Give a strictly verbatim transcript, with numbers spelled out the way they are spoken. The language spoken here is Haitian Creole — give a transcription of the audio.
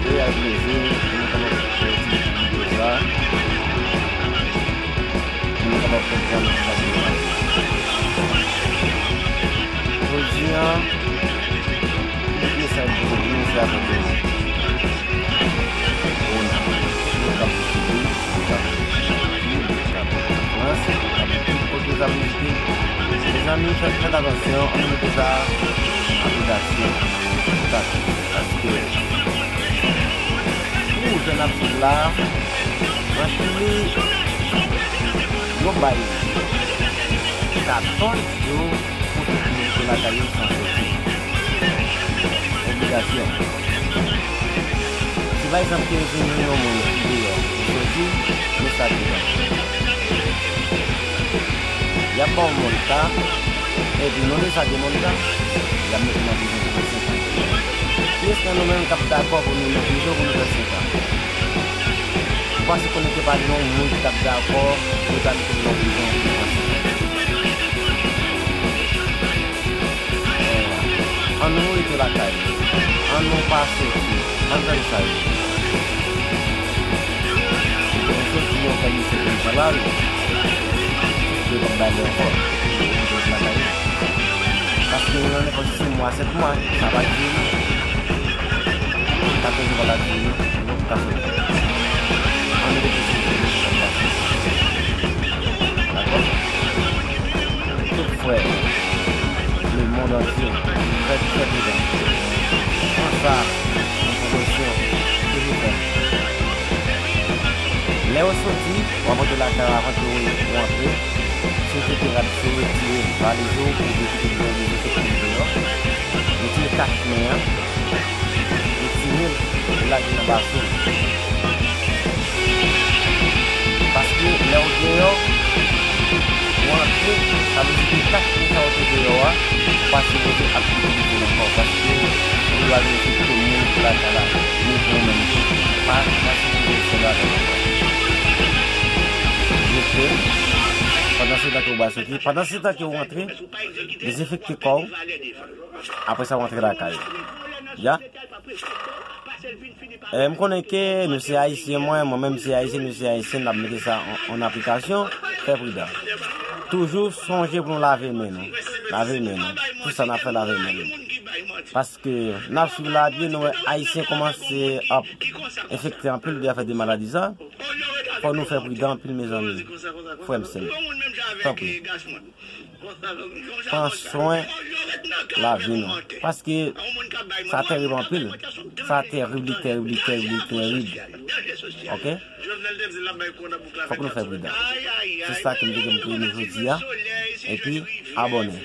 Reyal Brezil, pou nou kapab fè ti videyo sa, pou nou kapab konprann sa se. Jodi a, tout mesaj pou nou se afè Brezil. Bon, nou k ap vizite, nou k ap Frans, tout kote w ap vizite. Mezanmi, fè, fèt atansyon, ann mete sa aplikasyon. Paske pou jèn ap swiv la, nan Chili, yo bay katòz jou pou tout moun rete lakay yo san soti. Obligasyon. Si pa egzanp ke vini yon moun ki deyò, li soti, men sa devan. Y ap ba w multa, epi non de sa de multa, y ap mete w nan prizon pou senk an. Kiyès nan nou menm k ap dakò pou nou nan prizon pou nou fè senk an? Ou panse konnen ke pa gen yon moun ki t ap dakò pou yo ta mete l nan prizon pou l fè senk an? Ann nou rete lakay nou. Ann nou pa soti. Ann fè mesaj. Ann soti yon fè mesaj nan la ri. Yo p ap bay lè ankò. Yo rete lakay nou. Paske nan nenpòt sis mwa, sèt mwa, sa va dire. Katòz jou pa ka dire, nou p ka soti. Ann rete sou pye nou. Dakò? Tout frè lemonn antye, fè, fè pridan. Pran sa an prekosyon, toujou fè. Lè w soti, w ap rantre lakay ou avan ke w rantre. Si w kite rad, si w retire valiz ou, ou kite valiz ou, kite l deyò. Retire kach men an. Retire l, e lage nan basen. Paske lè w deyò, ou antre, sa vle di ke kach moun sa yo te deyò a, ou pa sipoze ap itilize l ankò, paske ou pral enfekte moun ki lakay la, ni pou ou menm tou. Pa, pa sipoze fè bagay ankò. Jete l, pandan se tan ke ou pral soti, pandan se tan ke ou antre, dezenfekte kò w, apre sa ou antre lakay ou. Ya? E, m konnen ke nou se Ayisyen, mwen, mwen menm se Ayisyen, nou se Ayisyen, n ap mete sa an, an aplikasyon, fè pridan. Toujou sonje pou nou lave men nou. Lave men nou. Tout sa n ap fè, lave men nou. Paske n ap swiv la byen, nou wè Ayisyen kòmanse ap enfekte anpil de afè de maladi sa. Fò nou fè pridan anpil, mezanmi. Frè m, sè m. Tanpri. Pran swen lavi nou. Paske sa terib anpil. Sa terib, li terib, li terib, li terib. Oke? Fòk nou fè pridan. Se sa ke m te gen pou nou jodi a. Epi, abòne.